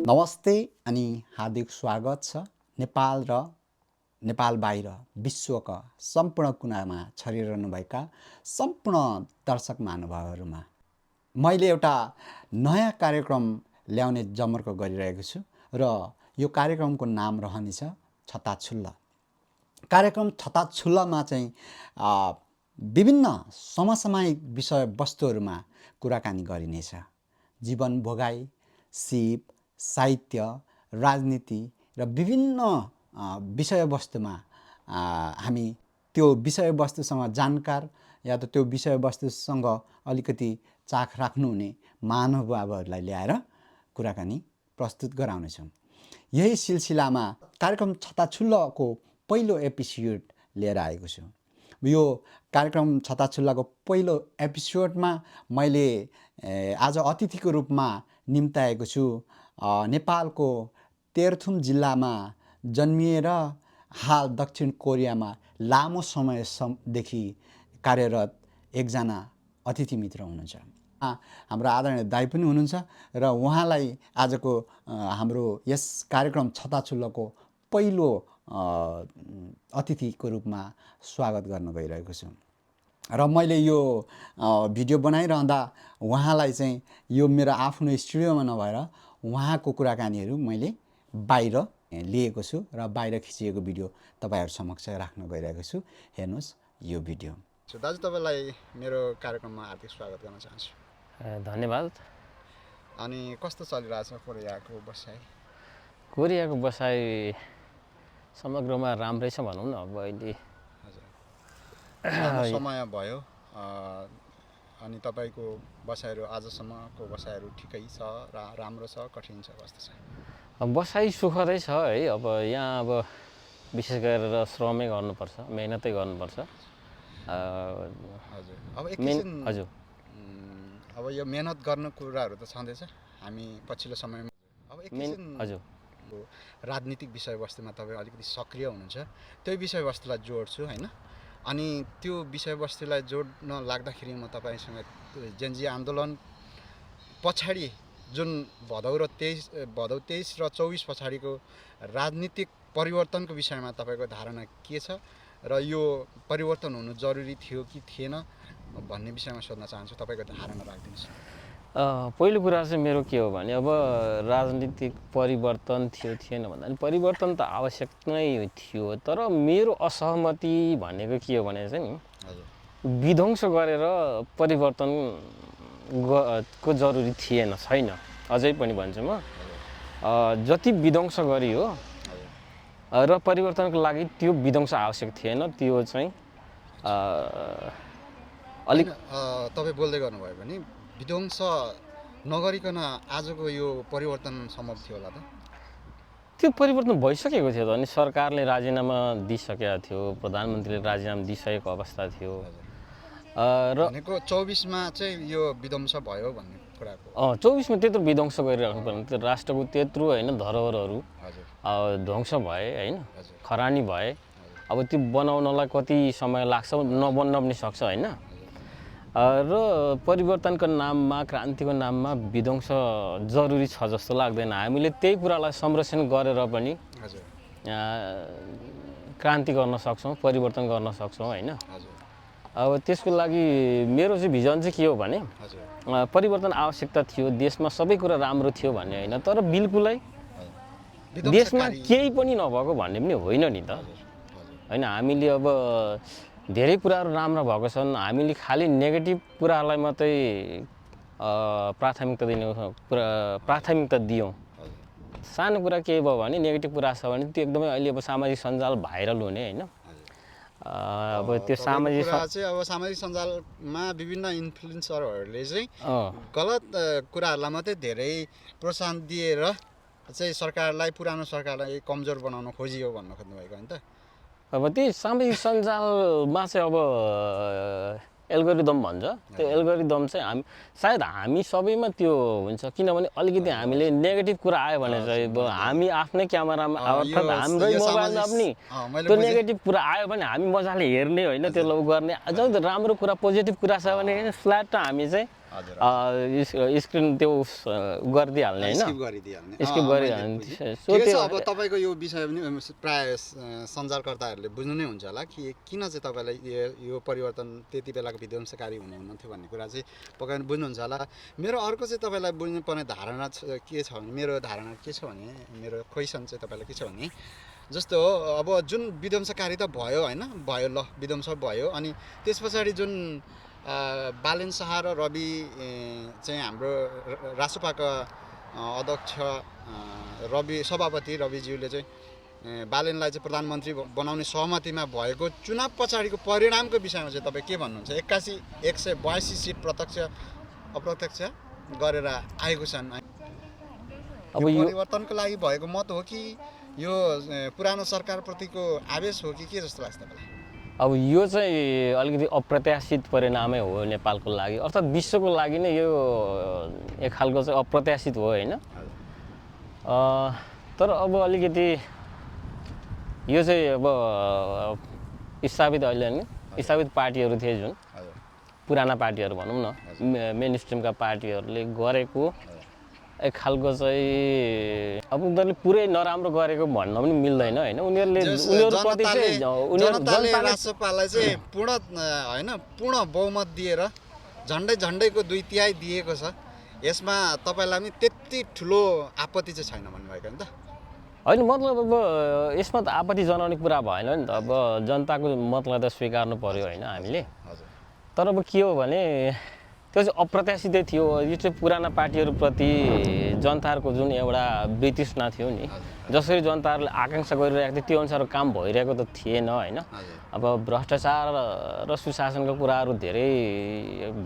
नमस्ते अनि हार्दिक स्वागत छ नेपाल र नेपाल बाहिर विश्वका सम्पूर्ण कुनामा छरिरहनुभएका सम्पूर्ण दर्शक महानुभावहरूमा मैले एउटा नयाँ कार्यक्रम ल्याउने जमर्को गरिरहेको छु र यो कार्यक्रमको नाम रहनेछ छताछुल्ल। कार्यक्रम छताछुल्लमा चाहिँ विभिन्न समसामयिक विषयवस्तुहरूमा कुराकानी गरिनेछ। जीवन भोगाई, सिप, साहित्य, राजनीति र विभिन्न विषयवस्तुमा हामी त्यो विषयवस्तुसँग जानकार या त त्यो विषयवस्तुसँग अलिकति चाख राख्नुहुने महानुभावहरूलाई ल्याएर कुराकानी प्रस्तुत गराउनेछौँ। यही सिलसिलामा कार्यक्रम छताछुल्लको पहिलो एपिसोड लिएर आएको छु। यो कार्यक्रम छताछुल्लको पहिलो एपिसोडमा मैले आज अतिथिको रूपमा निम्ताएको छु नेपालको तेह्रथुम जिल्लामा जन्मिएर हाल दक्षिण कोरियामा लामो समयदेखि कार्यरत एकजना अतिथि मित्र हुनुहुन्छ। हाम्रो आदरणीय दाइ पनि हुनुहुन्छ र उहाँलाई आजको हाम्रो यस कार्यक्रम छताछुल्लको पहिलो अतिथिको रूपमा स्वागत गर्न गइरहेको छु। र मैले यो भिडियो बनाइरहँदा उहाँलाई चाहिँ यो मेरो आफ्नो स्टुडियोमा नभएर उहाँको कुराकानीहरू मैले बाहिर लिएको छु र बाहिर खिचिएको भिडियो तपाईँहरू समक्ष राख्न गइरहेको छु। हेर्नुहोस् यो भिडियो। दाजु, तपाईँलाई मेरो कार्यक्रममा हार्दिक स्वागत गर्न चाहन्छु। धन्यवाद। अनि कस्तो चलिरहेछ कोरियाको बसाइ? कोरियाको बसाइ समग्रमा राम्रै छ भनौँ न। अब अहिले समय भयो अनि तपाईँको बसाइहरू आजसम्मको बसाइहरू ठिकै छ, राम्रो छ, कठिन छ, कस्तो छ? बसाइ सुखदै छ है। अब यहाँ अब विशेष गरेर श्रमै गर्नुपर्छ, मेहनतै गर्नुपर्छ। हजुर, अब एकैछिन हजुर, अब यो मेहनत गर्ने कुराहरू त छँदैछ हामी पछिल्लो समयमा। अब एकैछिन हजुर, राजनीतिक विषयवस्तुमा तपाईँ अलिकति सक्रिय हुनुहुन्छ, त्यो विषयवस्तुलाई जोड्छु होइन। अनि त्यो विषयवस्तुलाई जोड्न लाग्दाखेरि म तपाईँसँग जेनजी आन्दोलन पछाडि जुन भदौ 23 र 24 पछाडिको राजनीतिक परिवर्तनको विषयमा तपाईँको धारणा के छ र यो परिवर्तन हुनु जरुरी थियो कि थिएन भन्ने विषयमा सोध्न चाहन्छु। तपाईँको धारणा राखिदिनुहोस्। पहिलो कुरा चाहिँ मेरो के हो भने अब राजनीतिक परिवर्तन थियो थिएन भन्दा नि परिवर्तन त आवश्यक नै थियो, तर मेरो असहमति भनेको के हो भने चाहिँ नि विध्वंस गरेर परिवर्तन को जरुरी छैन। अझै पनि भन्छु म, जति विध्वंस गरियो र परिवर्तनको लागि त्यो विध्वंस आवश्यक थिएन। त्यो चाहिँ अलिक तपाईँ बोल्दै गर्नुभयो भने विध्वंस नगरिकन आजको यो परिवर्तन सम्भव थियो होला त? त्यो परिवर्तन भइसकेको थियो त। अनि सरकारले राजीनामा दिइसकेको थियो, प्रधानमन्त्रीले राजीनामा दिइसकेको अवस्था थियो र भनेको 24मा चाहिँ यो विध्वंस भयो भन्ने कुराको। 24मा त्यत्रो विध्वंस गरिराख्नु पर्ने, त्यो राष्ट्रको त्यत्रो होइन धरोहरहरू ध्वंस भए होइन, खरानी भए। अब त्यो बनाउनलाई कति समय लाग्छ, नबन्न पनि सक्छ होइन। र परिवर्तनको नाममा, क्रान्तिको नाममा विध्वंस जरुरी छ जस्तो लाग्दैन। हामीले त्यही कुरालाई संरक्षण गरेर पनि क्रान्ति गर्न सक्छौँ, परिवर्तन गर्न सक्छौँ होइन। अब त्यसको लागि मेरो चाहिँ भिजन चाहिँ के हो भने परिवर्तन आवश्यकता थियो, देशमा सबै कुरा राम्रो थियो भन्ने होइन, तर बिल्कुलै देशमा केही पनि नभएको भन्ने पनि होइन नि त होइन। हामीले अब धेरै कुराहरू राम्रो भएको छन्, हामीले खालि नेगेटिभ कुरालाई मात्रै प्राथमिकता दियौँ। सानो कुरा के भयो भने नेगेटिभ कुरा छ भने त्यो एकदमै अहिले अब सामाजिक सञ्जाल भाइरल हुने होइन। अब त्यो सामाजिक सञ्जालमा विभिन्न इन्फ्लुएन्सरहरूले चाहिँ गलत कुराहरूलाई मात्रै धेरै प्रोत्साहन दिएर चाहिँ सरकारलाई, पुरानो सरकारलाई कमजोर बनाउन खोजियो भन्न खोज्नुभएको होइन त? अब त्यही सामाजिक सञ्जालमा चाहिँ अब एल्गोरिदम भन्छ, त्यो एल्गोरिदम चाहिँ सायद हामी सबैमा त्यो हुन्छ। किनभने अलिकति हामीले नेगेटिभ कुरा आयो भने चाहिँ अब हामी आफ्नै क्यामेरामा अर्थात् हाम्रै मोबाइलमा पनि त्यो नेगेटिभ कुरा आयो भने हामी मजाले हेर्ने होइन, त्यो लौ गर्ने। अझ राम्रो कुरा, पोजिटिभ कुरा छ भने फ्ल्याट हामी चाहिँ स्क्रिन त्यो गरिदिइहाल्ने होइन स्किप गरिदिइहाल्ने स्किप गरिहाल्ने सो ठिकै छ। त्यो अब तपाईँको यो विषय पनि प्राय सञ्जालकर्ताहरूले बुझ्नु नै हुन्छ होला कि किन चाहिँ तपाईँलाई यो परिवर्तन त्यति बेलाको विध्वंसकारी हुनुहुन्थ्यो भन्ने कुरा चाहिँ पक्कै पनि बुझ्नुहुन्छ होला। मेरो अर्को चाहिँ तपाईँलाई बुझ्नुपर्ने धारणा के छ भने मेरो धारणा के छ भने मेरो क्वेसन चाहिँ तपाईँलाई के छ भने जस्तो अब जुन विध्वंसकारी त भयो होइन भयो ल विध्वंस भयो अनि त्यस पछाडि जुन बालेन शाह र रवि चाहिँ हाम्रो रासोपाका अध्यक्ष रवि सभापति रविज्यूले चाहिँ बालेनलाई चाहिँ प्रधानमन्त्री बनाउने सहमतिमा भएको चुनाव पछाडिको परिणामको विषयमा चाहिँ तपाईँ के भन्नुहुन्छ? 182 सिट प्रत्यक्ष अप्रत्यक्ष गरेर आएको छन्। अब परिवर्तनको लागि भएको मत हो कि यो पुरानो सरकारप्रतिको आवेश हो कि के जस्तो लाग्छ तपाईँलाई? अब यो चाहिँ अलिकति अप्रत्याशित परिणामै हो नेपालको लागि अर्थात् विश्वको लागि नै यो एक खालको चाहिँ अप्रत्याशित हो होइन। तर अब अलिकति यो चाहिँ अब स्थापित अहिले नि स्थापित पार्टीहरू थिए जुन पुराना पार्टीहरू भनौँ न मेन स्ट्रिमका पार्टीहरूले गरेको एक खालको चाहिँ अब उनीहरूले पुरै नराम्रो गरेको भन्न पनि मिल्दैन होइन। उनीहरूप्रति चाहिँ जनताले रासोपालाई चाहिँ पूर्ण बहुमत दिएर झन्डैको 2/3 दिएको छ। यसमा तपाईँलाई पनि त्यति ठुलो आपत्ति चाहिँ छैन भन्नुभएको नि त? होइन मतलब अब यसमा त आपत्ति जनाउने कुरा भएन नि त। अब जनताको मतलाई त स्वीकार्नु पर्यो होइन हामीले। तर अब के हो भने त्यो चाहिँ अप्रत्याशितै थियो। यो चाहिँ पुराना पार्टीहरूप्रति जनताहरूको जुन एउटा वितृष्णा थियो नि जसरी जनताहरूले आकाङ्क्षा गरिरहेको थियो त्यो अनुसार काम भइरहेको त थिएन होइन। अब भ्रष्टाचार र सुशासनका कुराहरू धेरै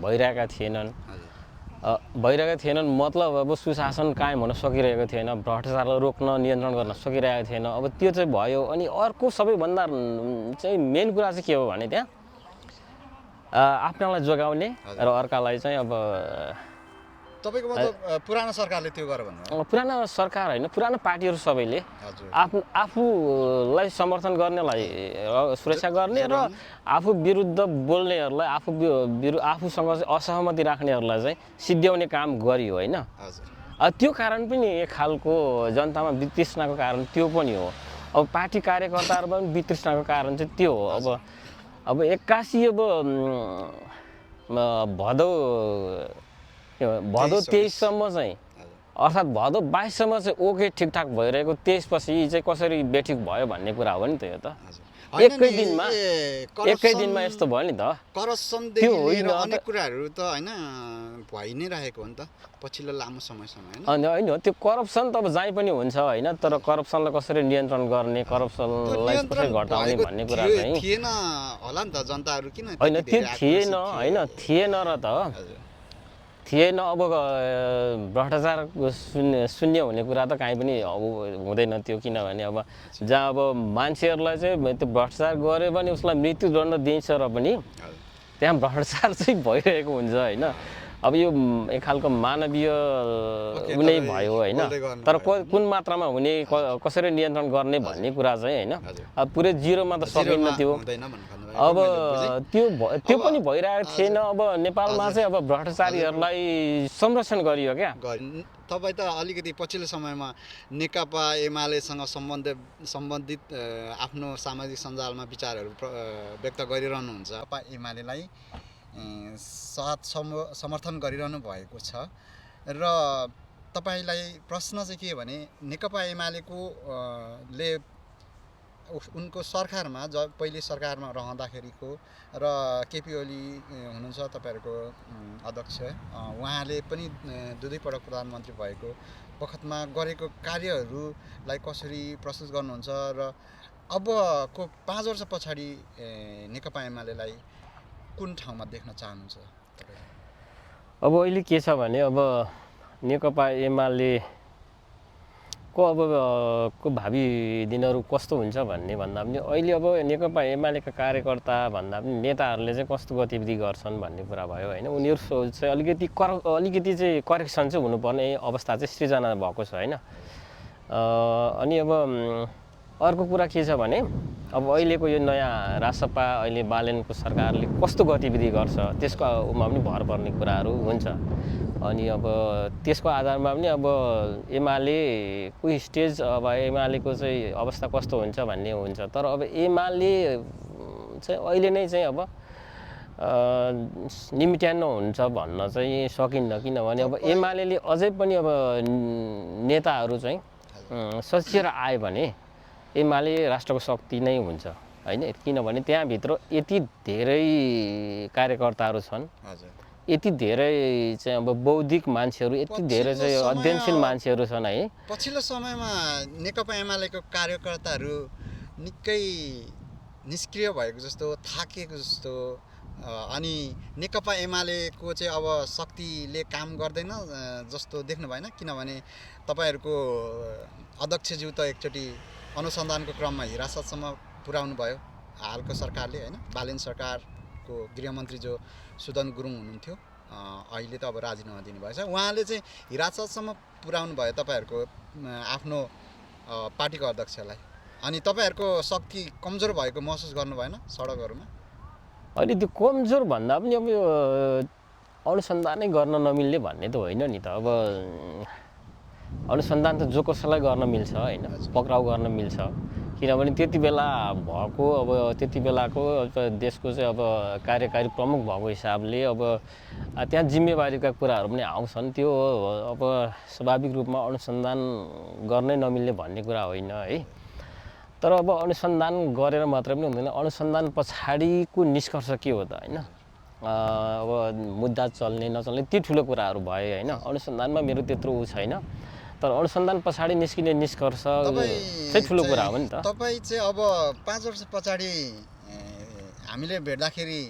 भइरहेका थिएनन् मतलब अब सुशासन कायम हुन सकिरहेको थिएन, भ्रष्टाचारलाई रोक्न नियन्त्रण गर्न सकिरहेको थिएन। अब त्यो चाहिँ भयो। अनि अर्को सबैभन्दा चाहिँ मेन कुरा चाहिँ के हो भने त्यहाँ आफ्नालाई जोगाउने र अर्कालाई चाहिँ अब तपाईँको मतलब पुरानो सरकारले त्यो गर भन्नु? पुरानो सरकार होइन पुरानो पार्टीहरू सबैले आफूलाई समर्थन गर्नेलाई सुरक्षा गर्ने र आफू विरुद्ध बोल्नेहरूलाई आफूसँग असहमति राख्नेहरूलाई चाहिँ सिद्ध्याउने काम गरियो होइन। त्यो कारण पनि एक खालको जनतामा वितृष्णाको कारण त्यो पनि हो। अब पार्टी कार्यकर्ताहरूमा पनि वितृष्णाको कारण चाहिँ त्यो हो। अब 81 भदौ 23 सम्म चाहिँ अर्थात् भदौ 22 सम्म चाहिँ ओके ठिकठाक भइरहेको 23 पछि चाहिँ कसरी बेठिक भयो भन्ने कुरा हो नि त। यो त एकै दिनमा यस्तो भयो नि त। करप्सनदेखि लिएर अनेक कुराहरू त होइन भइ नै रहेको हो नि त पछिल्लो लामो समयसम्म होइन। होइन त्यो करप्सन त अब जहीँ पनि हुन्छ होइन। तर करप्सनलाई कसरी नियन्त्रण गर्ने करप्सनलाई कसरी घटाउने भन्ने कुरा चाहिँ थिएन होला नि त। जनताहरू किन होइन त्यो थिएन होइन थिएन र त थिएन। अब भ्रष्टाचार शून्य हुने कुरा त काहीँ पनि अब हुँदैन त्यो। किनभने अब जहाँ अब मान्छेहरूलाई चाहिँ त्यो भ्रष्टाचार गऱ्यो भने उसलाई मृत्युदण्ड दिन्छ र पनि त्यहाँ भ्रष्टाचार चाहिँ भइरहेको हुन्छ होइन। अब यो एक खालको मानवीय नै भयो होइन। तर कुन मात्रामा हुने कसरी नियन्त्रण गर्ने भन्ने कुरा चाहिँ होइन अब पुरै जिरोमा त सकिन्न त्यो। अब त्यो पनि भइरहेको थिएन। अब नेपालमा चाहिँ अब भ्रष्टाचारीहरूलाई संरक्षण गरियो क्या। तपाईँ त अलिकति पछिल्लो समयमा नेकपा एमालेसँग सम्बन्धित आफ्नो सामाजिक सञ्जालमा विचारहरू व्यक्त गरिरहनुहुन्छ। एमालेलाई साथ समर्थन गरिरहनु भएको छ र तपाईँलाई प्रश्न चाहिँ के भने नेकपा एमालेको ले उनको सरकारमा पहिले सरकारमा रहँदाखेरिको र केपी ओली हुनुहुन्छ तपाईँहरूको अध्यक्ष उहाँले पनि दुवैपटक प्रधानमन्त्री भएको बखतमा गरेको कार्यहरूलाई कसरी प्रस्तुत गर्नुहुन्छ र अबको 5 वर्ष पछाडि नेकपा एमालेलाई कुन ठाउँमा देख्न चाहनुहुन्छ? अब अहिले के छ भने अब नेकपा एमाले को अब को भावी दिनहरू कस्तो हुन्छ भन्ने भन्दा पनि अहिले अब नेकपा एमालेका कार्यकर्ता भन्दा पनि नेताहरूले चाहिँ कस्तो गतिविधि गर्छन् भन्ने कुरा भयो होइन। उनीहरू चाहिँ अलिकति चाहिँ करेक्सन चाहिँ हुनुपर्ने अवस्था चाहिँ सृजना भएको छ होइन। अनि अब अर्को कुरा के छ भने अब अहिलेको यो नयाँ रासपा अहिले बालेनको सरकारले कस्तो गतिविधि गर्छ त्यसकोमा पनि भर पर्ने कुराहरू हुन्छ। अनि अब त्यसको आधारमा पनि अब एमालेको स्टेज अब एमालेको चाहिँ अवस्था कस्तो हुन्छ भन्ने हुन्छ। तर अब एमाले चाहिँ अहिले नै चाहिँ अब निमिट्यानो हुन्छ भन्न चाहिँ सकिन्न, किनभने अब एमाले अझै पनि अब नेताहरू चाहिँ सचिएर आयो भने एमाले राष्ट्रको शक्ति नै हुन्छ हैन। किनभने त्यहाँभित्र यति धेरै कार्यकर्ताहरू छन्, यति धेरै चाहिँ अब बौद्धिक मान्छेहरू, यति धेरै चाहिँ अध्ययनशील मान्छेहरू छन् है। पछिल्लो समयमा नेकपा एमालेको कार्यकर्ताहरू निकै निष्क्रिय भएको जस्तो, थाकेको जस्तो, अनि नेकपा एमालेको चाहिँ अब शक्तिले काम गर्दैन जस्तो देख्नु भएन? किनभने तपाईँहरूको अध्यक्षज्यू त एकचोटि अनुसन्धानको क्रममा हिरासतसम्म पुर्याउनु भयो हालको सरकारले हैन। बालेन सरकारको गृहमन्त्री जो सुदन गुरुङ हुनुहुन्थ्यो, अहिले त अब राजीनामा दिनुभएछ, उहाँले चाहिँ हिरासतसम्म पुर्याउनु भयो तपाईँहरूको आफ्नो पार्टीको अध्यक्षलाई। अनि तपाईँहरूको शक्ति कमजोर भएको महसुस गर्नु भएन सडकहरूमा? अहिले त्यो कमजोर भन्दा पनि अब यो अनुसन्धानै गर्न नमिल्ने भन्ने त होइन नि त। अब अनुसन्धान त जो कसैलाई गर्न मिल्छ हैन, पक्राउ गर्न मिल्छ। किनभने त्यति बेला भएको अब त्यति बेलाको देशको चाहिँ अब कार्यकारी प्रमुख भएको हिसाबले अब त्यहाँ जिम्मेवारीका कुराहरू पनि आउँछन्। त्यो अब स्वाभाविक रूपमा अनुसन्धान गर्नै नमिल्ने भन्ने कुरा होइन है। तर अब अनुसन्धान गरेर मात्रै पनि हुँदैन, अनुसन्धान पछाडिको निष्कर्ष के हो त हैन। अब मुद्दा चल्ने नचल्ने त्यो ठुलो कुराहरू भयो हैन। अनुसन्धानमा मेरो त्यत्रो उ छैन, तर अनुसन्धान पछाडि निस्किने निष्कर्ष चाहिँ ठुलो कुरा हो नि त। तपाईँ चाहिँ अब 5 वर्ष पछाडि हामीले भेट्दाखेरि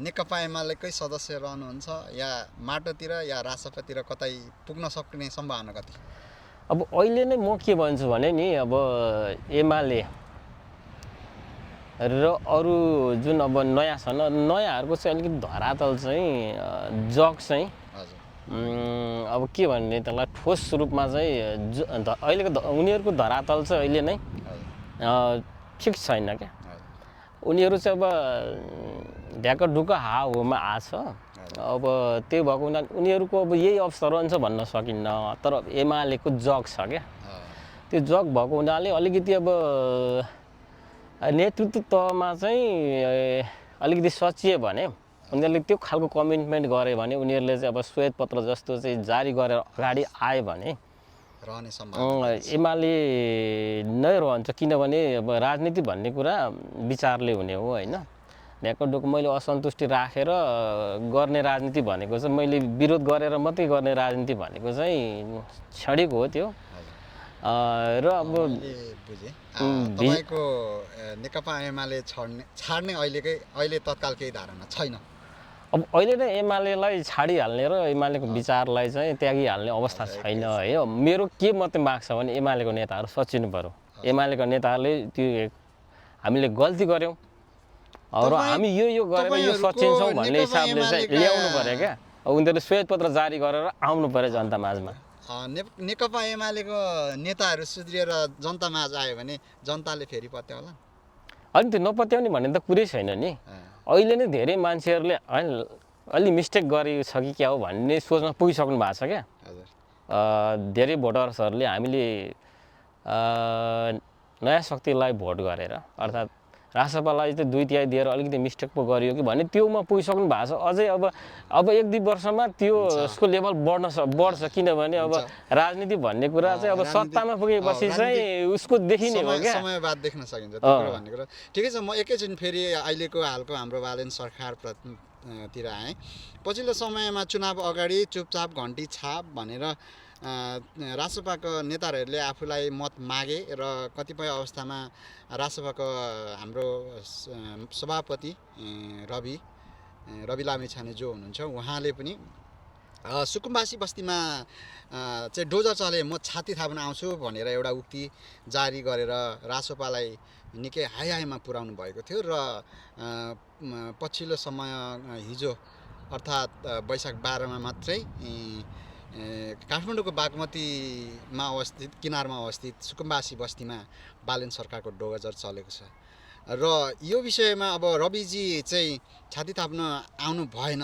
नेकपा एमालेकै सदस्य रहनुहुन्छ या माटोतिर या रासपातिर कतै पुग्न सक्ने सम्भावना कति? अब अहिले नै म के भन्छु भने नि, अब एमाले र अरू जुन अब नयाँ छन्, नयाँहरूको चाहिँ अलिकति धरातल चाहिँ जग चाहिँ अब के भन्ने त्यसलाई ठोस रूपमा चाहिँ अहिलेको उनीहरूको धरातल चाहिँ अहिले नै ठिक छैन क्या। उनीहरू चाहिँ अब ढ्याकढुक्क हावाहुमा आछ। अब त्यही भएको हुनाले उनीहरूको अब यही अवसर रहन्छ भन्न सकिन्न। तर एमालेको जग छ क्या, त्यो जग भएको हुनाले अलिकति अब नेतृत्व तहमा चाहिँ अलिकति सचिए भने, उनीहरूले त्यो खालको कमिटमेन्ट गरे भने, उनीहरूले चाहिँ अब श्वेतपत्र जस्तो चाहिँ जारी गरेर अगाडि आयो भने रहने सम्भावना एमाले नै रहन्छ। किनभने अब राजनीति भन्ने कुरा विचारले हुने हो हैन। ढ्याकढुक्क मैले असन्तुष्टि राखेर गर्ने राजनीति भनेको चाहिँ मैले विरोध गरेर मात्रै गर्ने राजनीति भनेको चाहिँ क्षणिक हो त्यो। र अब बुझेँ तपाईँको नेकपा एमाले छाड्ने अहिले तत्काल केही धारणा छैन। अब अहिले नै एमालेलाई छाडिहाल्ने र एमालेको विचारलाई चाहिँ त्यागिहाल्ने अवस्था छैन है। मेरो के मात्रै माग छ भने एमालेको नेताहरू सचिनु पर्यो। एमालेको नेताहरूले त्यो हामीले गल्ती गऱ्यौँ र हामी यो गरेर यो सचिन्छौँ भन्ने हिसाबले चाहिँ ल्याउनु पर्यो क्या। उनीहरूले श्वेतपत्र जारी गरेर आउनु पर्यो जनता माझमा। नेकपा एमालेको नेताहरू सुध्रिएर जनता माझ आयो भने जनताले फेरि पत्याउला? अनि त्यो नपत्याउने भन्ने त कुरै छैन नि। अहिले नै धेरै मान्छेहरूले अलि मिस्टेक गरेको छ कि क्या हो भन्ने सोचमा पुगिसक्नु भएको छ क्या। धेरै भोटर्सहरूले हामीले नयाँ शक्तिलाई भोट गरेर अर्थात् रासपालाई चाहिँ 2/3 दिएर अलिकति मिस्टेक पो गरियो कि भन्ने त्योमा पुगिसक्नु भएको छ। अझै अब 1-2 वर्षमा त्यो उसको लेभल बढ्छ। किनभने अब राजनीति भन्ने कुरा चाहिँ अब सत्तामा पुगेपछि चाहिँ उसको देखिने हो क्या, समय बाद देख्न सकिन्छ त्यो कुरा भन्ने कुरा। ठिकै छ, म एकैछिन फेरि अहिलेको हालको हाम्रो बालेन सरकारतिर आएँ। पछिल्लो समयमा चुनाव अगाडि चुपचाप घन्टी छाप भनेर रासपाको नेताहरूले आफूलाई मत मागे र कतिपय अवस्थामा रासपाको हाम्रो सभापति रवि लामिछाने जो हुनुहुन्छ उहाँले पनि सुकुम्बासी बस्तीमा चाहिँ डोजर चले म छाती थाप्न आउँछु भनेर एउटा उक्ति जारी गरेर रासपालाई निकै हाइमा पुर्याउनु भएको थियो। र पछिल्लो समय हिजो अर्थात् वैशाख 12मा मात्रै काठमाडौँको बागमतीमा अवस्थित किनारमा अवस्थित सुकुम्बासी बस्तीमा बालेन सरकारको डोगजर चलेको छ र यो विषयमा अब रविजी चाहिँ छाती थाप्न आउनु भएन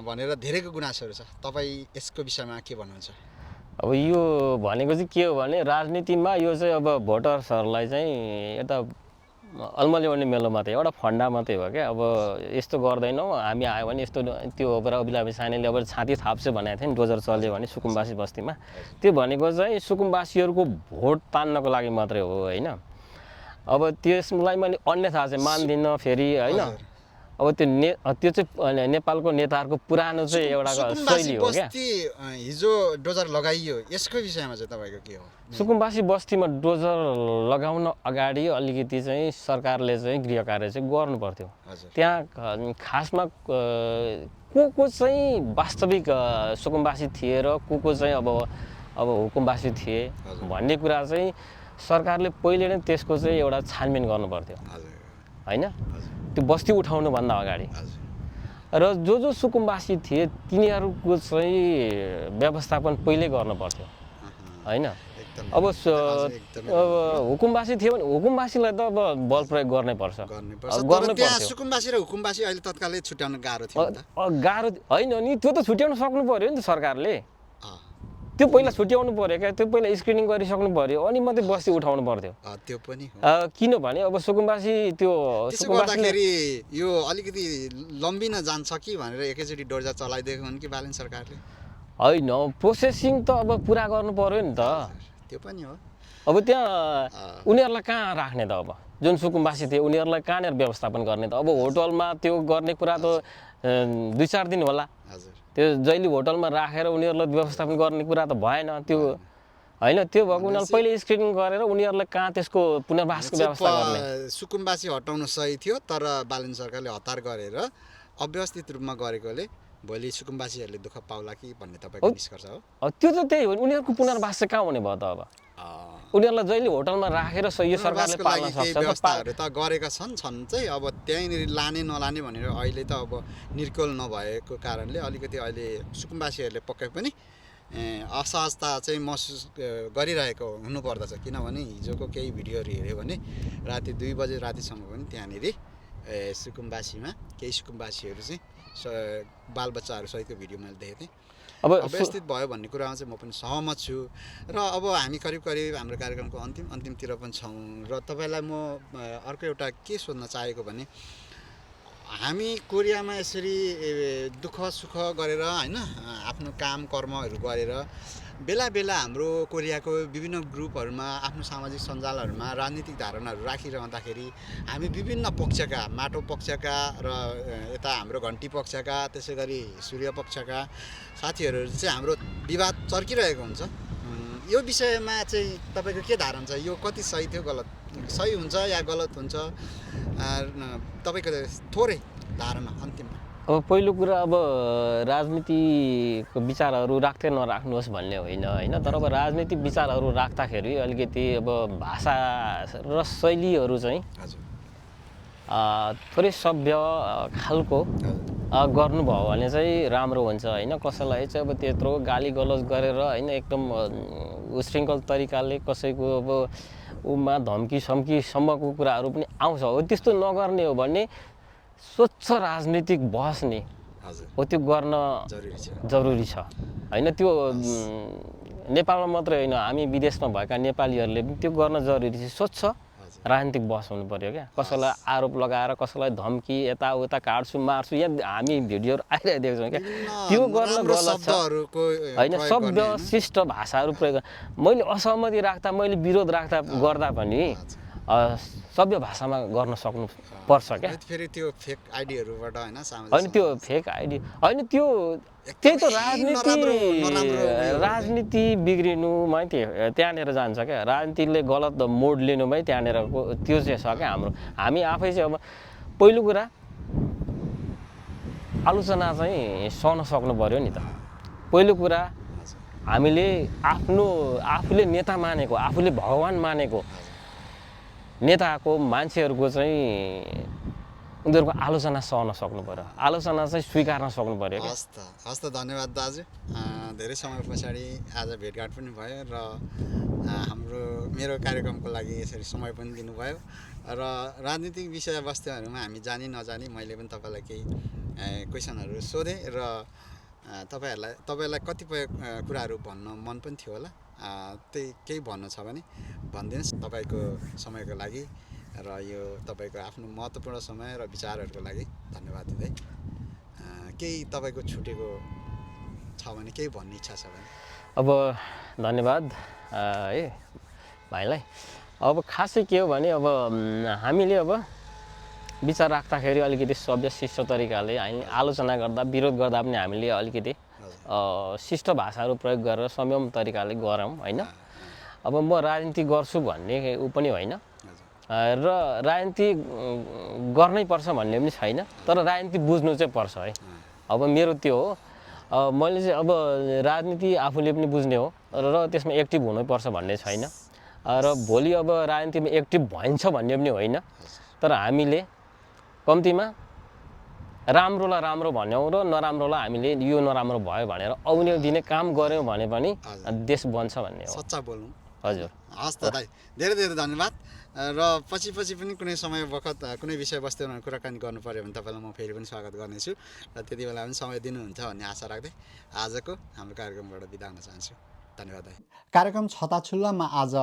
भनेर धेरैको गुनासोहरू छ। तपाईँ यसको विषयमा के भन्नुहुन्छ? अब यो भनेको चाहिँ के हो भने राजनीतिमा यो चाहिँ अब भोटर्सहरूलाई चाहिँ यता अल्मल्याउने मेलो मात्रै एउटा फन्डा मात्रै हो क्या। अब यस्तो गर्दैनौँ हामी आयो भने यस्तो त्यो अबिलामी सानेले अब छाती थाप्छ भनेको थियो नि डोजर चल्यो भने सुकुम्बासी बस्तीमा। त्यो भनेको चाहिँ सुकुम्बासीहरूको भोट तान्नको लागि मात्रै हो होइन। अब त्यसलाई मैले अन्यथा चाहिँ मान्दिनँ फेरि होइन। अब त्यो चाहिँ नेपालको नेताहरूको पुरानो चाहिँ एउटा शैली हो क्या। हिजो डोजर लगाइयो यसको विषयमा चाहिँ तपाईँको के हो? सुकुम्बासी बस्तीमा डोजर लगाउन अगाडि अलिकति चाहिँ सरकारले चाहिँ गृह कार्य चाहिँ गर्नु पर्थ्यो। त्यहाँ खासमा को चाहिँ वास्तविक सुकुम्बासी थिए र को चाहिँ अब हुकुमबासी थिए भन्ने कुरा चाहिँ सरकारले पहिले नै त्यसको चाहिँ एउटा छानबिन गर्नु पर्थ्यो होइन। त्यो बस्ती उठाउनुभन्दा अगाडि र जो सुकुम्बासी थिए तिनीहरूको चाहिँ व्यवस्थापन पहिल्यै गर्नु पर्थ्यो होइन। अब हुकुमबासी थियो भने हुकुमबासीलाई त अब बल प्रयोग गर्नै पर्छ। सुकुम्बासी र हुकुमबासी अहिले तत्कालै छुट्याउन गाह्रो थियो। गाह्रो होइन नि, त्यो त छुट्याउन सक्नु पर्यो नि त सरकारले। त्यो पहिला छुट्याउनु पर्यो क्या, त्यो पहिला स्क्रिनिङ गरिसक्नु पर्यो अनि मात्रै बस्ती उठाउनु पर्थ्यो। त्यो पनि किनभने अब सुकुम्बासी त्यो गर्दाखेरि यो अलिकति लम्बिन जान्छ कि भनेर एकैचोटि डोर्जा चलाइदिएको हुन् कि बालेन सरकारले? होइन, प्रोसेसिङ त अब पुरा गर्नु पर्यो नि त। त्यो पनि हो। अब त्यहाँ उनीहरूलाई कहाँ राख्ने त? अब जुन सुकुम्बासी थिए उनीहरूलाई कहाँनिर व्यवस्थापन गर्ने त? अब होटलमा त्यो गर्ने कुरा त 2-4 दिन होला। त्यो जहिले होटलमा राखेर उनीहरूलाई व्यवस्थापन गर्ने कुरा त भएन त्यो होइन। त्यो भएको उनीहरूले पहिले स्क्रिनिङ गरेर उनीहरूलाई कहाँ त्यसको पुनर्वासको व्यवस्था गर्ने। सुकुम्बासी हटाउनु सही थियो, तर बालेन सरकारले हतार गरेर अव्यवस्थित रूपमा गरेकोले भोलि सुकुम्बासीहरूले दुःख पाउला कि भन्ने तपाईँको निष्कर्ष हो? त्यो त त्यही हो। उनीहरूको पुनर्वास चाहिँ कहाँ हुने भयो त? अब उनीहरूलाई जहिले होटलमा राखेर यो सरकारले पाल्न सक्छ व्यवस्थाहरू त गरेका छन् चाहिँ। अब त्यहीँनिर लाने नलाने भनेर अहिले त अब निर्कोल नभएको कारणले अलिकति अहिले सुकुम्बासीहरूले पक्कै पनि असहजता चाहिँ महसुस गरिरहेको हुनुपर्दछ। किनभने हिजोको केही भिडियोहरू हेऱ्यो भने राति 2 बजे रातिसम्म पनि त्यहाँनिर सुकुम्बासीमा केही सुकुम्बासीहरू चाहिँ बालबच्चाहरू सहितको भिडियो मैले देखेको थिएँ। अब अव्यवस्थित भयो भन्ने कुरामा चाहिँ म पनि सहमत छु। र अब हामी करिब हाम्रो कार्यक्रमको अन्तिमतिर पनि छौँ। र तपाईँलाई म अर्को एउटा के सोध्न चाहेको भने हामी कोरियामा यसरी दुःख सुख गरेर होइन आफ्नो काम कर्महरू गरेर बेला बेला हाम्रो कोरियाको विभिन्न ग्रुपहरूमा आफ्नो सामाजिक सञ्जालहरूमा राजनीतिक धारणाहरू राखिरहँदाखेरि हामी विभिन्न पक्षका माटो पक्षका र यता हाम्रो घन्टी पक्षका त्यसै गरी सूर्य पक्षका साथीहरू चाहिँ हाम्रो विवाद चर्किरहेको हुन्छ। यो विषयमा चाहिँ तपाईँको के धारणा छ? यो कति सही थियो गलत सही हुन्छ या गलत हुन्छ? तपाईँको थोरै धारणा अन्तिममा। अब पहिलो कुरा अब राजनीतिको विचारहरू राख्दै नराख्नुहोस् भन्ने होइन। तर अब राजनीतिक विचारहरू राख्दाखेरि अलिकति अब भाषा र शैलीहरू चाहिँ थोरै सभ्य खालको गर्नुभयो भने चाहिँ राम्रो हुन्छ होइन। कसैलाई चाहिँ अब त्यत्रो गाली गलौज गरेर होइन एकदम उशृङ्खल तरिकाले कसैको अब उमा धम्की सम्मको कुराहरू पनि आउँछ। हो त्यस्तो नगर्ने हो भने स्वच्छ राजनीतिक बहस नि हो त्यो गर्न जरुरी छ होइन। त्यो नेपालमा मात्रै होइन हामी विदेशमा भएका नेपालीहरूले पनि त्यो गर्न जरुरी छ। स्वच्छ राजनीतिक बहस हुनु पर्यो क्या। कसैलाई आरोप लगाएर कसैलाई धम्की यताउता काट्छु मार्छु यहाँ हामी भिडियोहरू आइरहेको छौँ क्या। त्यो गर्न गलत छ होइन। सभ्य शिष्ट भाषाहरू प्रयोग मैले असहमति राख्दा मैले विरोध राख्दा गर्दा पनि सभ्य भाषामा गर्न सक्नु पर्छ क्या। फेरि त्यो फेक आइडीहरूबाट होइन त्यो फेक आइडी होइन त्यो त्यही त राजनीति बिग्रिनुमै त्यहाँनिर जान्छ क्या। राजनीतिले गलत मोड लिनुमै त्यहाँनिर त्यो चाहिँ छ क्या हाम्रो। हामी आफै चाहिँ अब पहिलो कुरा आलोचना चाहिँ सहन सक्नु पर्यो नि त। पहिलो कुरा हामीले आफूले नेता मानेको आफूले भगवान मानेको नेताको मान्छेहरूको चाहिँ उनीहरूको आलोचना सहन सक्नु पर्यो, आलोचना चाहिँ स्वीकार्न सक्नु पर्यो क्या। हस् त धन्यवाद दाजु। धेरै समय पछाडि आज भेटघाट पनि भयो र मेरो कार्यक्रमको लागि यसरी समय पनि दिनुभयो र राजनीतिक विषयवस्तुहरूमा हामी जानी नजानी मैले पनि तपाईँलाई केही क्वेसनहरू सोधेँ र तपाईँलाई कतिपय कुराहरू भन्न मन पनि थियो होला। त्यही केही भन्नु छ भने भनिदिनुहोस्। तपाईँको समयको लागि र यो तपाईँको आफ्नो महत्त्वपूर्ण समय र विचारहरूको लागि धन्यवाद दिँदै केही तपाईँको छुटेको छ भने, केही भन्ने इच्छा छ भने। अब धन्यवाद है भाइलाई। अब खासै के हो भने अब हामीले अब विचार राख्दाखेरि अलिकति सभ्य शिष्ट तरिकाले हामी आलोचना गर्दा विरोध गर्दा पनि हामीले अलिकति शिष्ट भाषाहरू प्रयोग गरेर संयम तरिकाले गरौँ होइन। अब म राजनीति गर्छु भन्ने ऊ पनि होइन र राजनीति गर्नै पर्छ भन्ने पनि छैन, तर राजनीति बुझ्नु चाहिँ पर्छ है। अब मेरो त्यो हो। मैले चाहिँ अब राजनीति आफूले पनि बुझ्ने हो र त्यसमा एक्टिभ हुनुपर्छ भन्ने छैन र भोलि अब राजनीतिमा एक्टिभ भइन्छ भन्ने पनि होइन, तर हामीले कम्तीमा राम्रोलाई राम्रो भन्यौँ र नराम्रोलाई हामीले यो नराम्रो भयो भनेर औने दिने काम गऱ्यौँ भने पनि देश बन्छ भन्ने हो। सच्चा बोल्नु। हजुर। हस् त दाइ, धेरै धेरै धन्यवाद। र पछि पनि कुनै समय बखत कुनै विषयवस्तुमा कुराकानी गर्नु पऱ्यो भने तपाईँलाई म फेरि पनि स्वागत गर्नेछु र त्यति बेला पनि समय दिनुहुन्छ भन्ने आशा राख्दै आजको हाम्रो कार्यक्रमबाट बिदा हुन चाहन्छु। धन्यवाद दाइ। कार्यक्रम छताछुल्लामा आज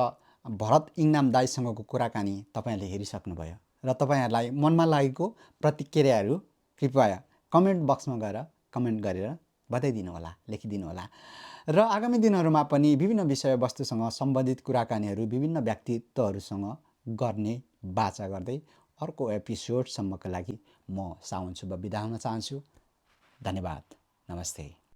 भरत इङनाम दाइसँगको कुराकानी तपाईँहरूले हेरिसक्नुभयो र तपाईँहरूलाई मनमा लागेको प्रतिक्रियाहरू कृपया कमेन्ट बक्समा गएर कमेन्ट गरेर बताइदिनु होला, लेखिदिनु होला र आगामी दिनहरूमा पनि विभिन्न विषयवस्तुसँग सम्बन्धित कुराकानीहरू विभिन्न व्यक्तित्वहरूसँग गर्ने बाचा गर्दै अर्को एपिसोडसम्मका लागि म साउन सुब्बा बिदा हुन चाहन्छु। धन्यवाद। नमस्ते।